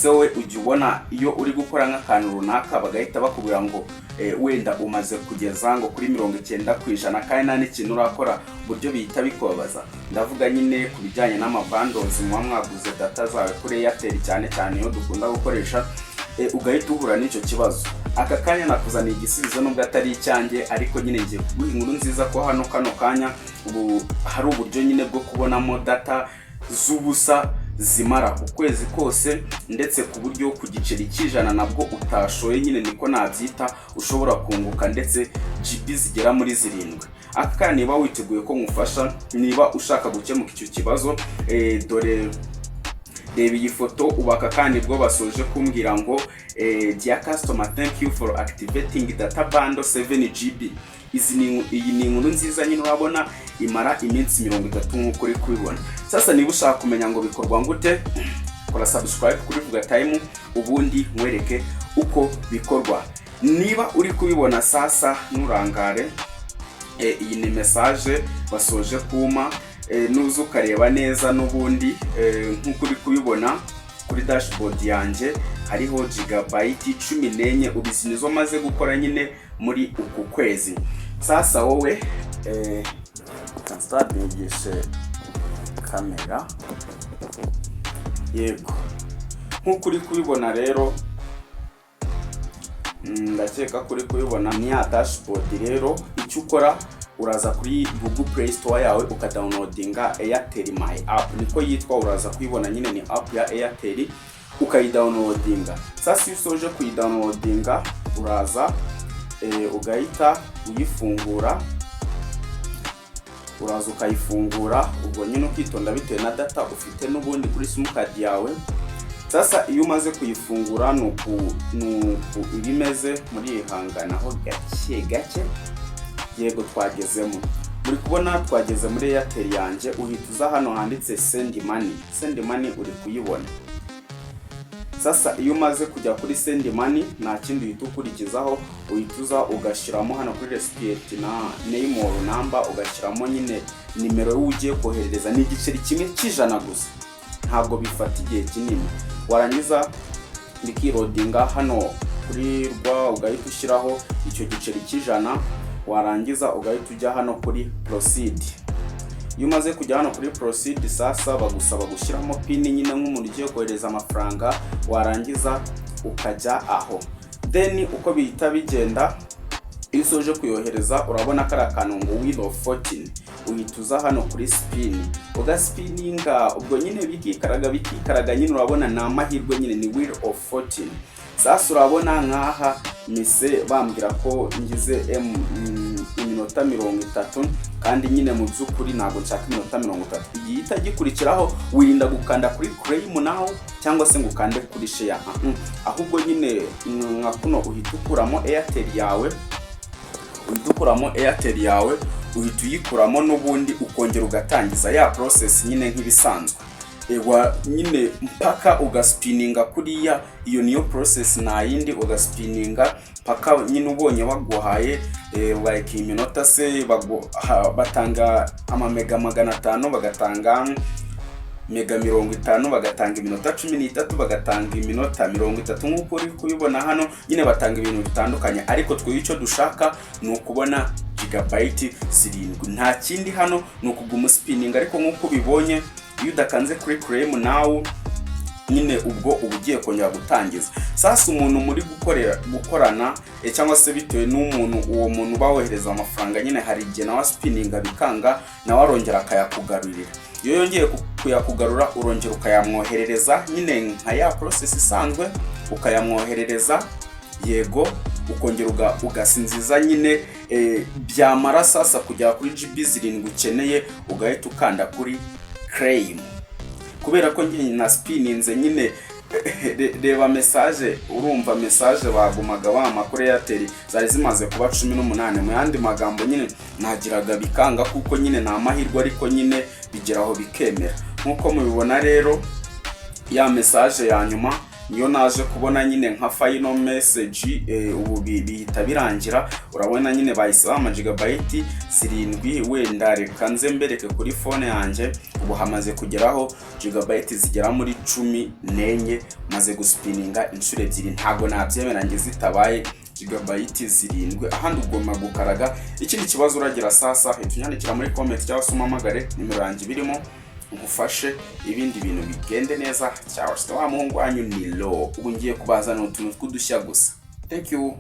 Ese wowe ujya ubona iyo uri gukora nk'akantu runaka bagahita bakubwira ngo wenda umaze kugeza ngo kuri 90% kandi nta n'ikintu urakora, uburyo bihita bikubabaza? Ndavuga nyine ku bijyanye n'amabundles muba mwaguze data zawe kuri Airtel, cyane cyane iyo dukunda gukoresha, ugahita uhura n'icyo kibazo. Aka kanya nakuzaniye igisubizo, nubwo atari icyanjye, ariko nyine ngiye kuguha inkuru nziza ko hano kano kanya ubu hari uburyo nyine bwo kubonamo data z'ubusa zimara ukwezi kose, ndetse ku buryo ku giceri cy'100 nabwo utashoye nyine, niko nabyita, ushobora kunguka ndetse GB zigera muri 7. Aka kanya niba witeguye ko ngufasha, niba ushaka gukemuka icyo kibazo, dore reba iyi foto. Ubu aka kandi bwo basoje kumbwira ngo "Dear customer, thank you for activating data bundle 7 GB." Izi ni iyi ni inkuru nziza nyine. Urabona imara iminsi 30 nk'uko uri kubibona. Sasa niba ushaka kumenya ngo bikorwa gute, kora subscribe kuri Vuga Time, ubundi nkwereke uko bikorwa. Niba uri kubibona sasa, nturangare. Iyi ni message basoje kuma. Nuza ukareba neza n'ubundi, nk'uko uri kubibona kuri dashboard yanjye hariho gigabyte 14. Ubu izi nizo maze gukora nyine muri uku kwezi. Sasa wowe startingishe kamera. Yego, nk'uko uri kubibona rero, ndakeka ko uri kubibona, ni ya dashboard. Rero icyo ukora, uraza kuri Google Play Store yawe ukadownloadinga Airtel My App, niko yitwa. Uraza kuyibona nyine, ni app ya Airtel, ukayidownloadinga. Sasa iyo usoje kuyidownloadinga, uraza ugahita uyifungura. Uraza ukayifungura, ubwo nyine ukitonda bitewe na data ufite n'ubundi kuri simukadi yawe. Sasa iyo umaze kuyifungura, ni uku iba imeze. Murihanganaho gake gake. Yego, twagezemo. Muri kubona twageze muri Airtel yanjye. Uhita uza hano handitse "Send money". "Send money" uri kuyibona. Sasa iyo umaze kujya kuri "Send money", nta kindi uhita ukurikizaho. Uhita uza ugashyiramo hano kuri recipient na name or number, ugashyiramo nyine nimero y'uwo ugiye koherereza. Ni igiceri kimwe cy'100 gusa, ntabwo bifata igihe kinini. Warangiza bikiloadinga hano kuri rwa, ugahita ushyiraho icyo giceri cy'100. Warangiza ugahita ujya hano kuri "Proceed". Iyo umaze kujya hano kuri "Proceed", sasa bagusaba gushyiramo PIN nyine nk'umuntu ugiye kohereza amafaranga. Warangiza ukajya aho. Then uko bihita bigenda, iyo usoje kuyohereza, urabona kari akantu ngo "Wheel of Fortune". Uhita uza hano kuri "Spin", ugaspininga, ubwo nyine bikikaraga, bikikaraga nyine. Urabona ni amahirwe nyine, ni Wheel of Fortune. Sasa urabona nk'aha mise bambwira ko ngize iminota 30, kandi nyine mu by'ukuri ntabwo nshaka iminota 30. Igihita gikurikiraho, wirinda gukanda kuri "Claim now" cyangwa se ngo ukande kuri "Share". Ahubwo nyine nka kuno uhita ukuramo Airtel yawe, uhita ukuramo Airtel yawe, uhita uyikuramo n'ubundi ukongera ugatangiza ya process nyine nk'ibisanzwe. Ewa nyine mpaka ugaspininga kuriya. Iyo niyo process, nta yindi. Ugaspininga mpaka nyine ubonye baguhaye like iminota se batanga amamega 500, bagatanga mega 50, bagatanga iminota 13, bagatanga iminota 30, nk'uko uri kubibona hano. Nyine batanga ibintu bitandukanye, ariko twe icyo dushaka ni ukubona gigabyte 7, nta kindi. Hano ni ukuguma uspininga, ariko nk'uko ubibonye, iyo udakanze kuri "Claim now" nyine ubwo uba ugiye kongera gutangiza. Sasa umuntu muri gukorera gukorana, cyangwa se bitewe n'umuntu, uwo muntu uba wohereza amafaranga nyine, hari igihe nawe aspininga bikanga, nawe arongera akayakugarurira. Iyo yongeye kuyakugarura, urongera ukayamwoherereza nyine nka ya process isanzwe, ukayamwoherereza. Yego, ukongera ugasinziza nyine. Byamara sasa kugera kuri GB 7 ukeneye, ugahita ukanda kuri "Claim". Kubera ko njye na spininze nyine, reba message. Urumva message bagumaga bampa kuri Airtel zari zimaze kuba 18. Mu yandi magambo nyine nagiraga bikanga, kuko nyine ni amahirwe, ariko nyine bigeraho bikemera nk'uko mubibona. Rero ya message ya nyuma Niyo naje kubona nyine nka final message, ubu bihita birangira. Urabona nyine bahise bampa gigabyte 7. Wenda reka nze mbereke kuri phone yanjye. Ubu hamaze kugeraho gigabyte zigera muri 14. Maze guspininga inshuro ebyiri, ntabwo nabyemera nge zitabaye gigabyte 7. Ahandi ugomba gukaraga. Ikindi kibazo uragira sasa, hita unyandikira muri comment cyangwa se umpamagare, nimero yanjye birimo, ngufashe ibindi bintu bigende neza. Cyangwa se wa muhungu wanyu ni lo, ubu ngiye kubazanira utuntu tw'udushya gusa. Thank you.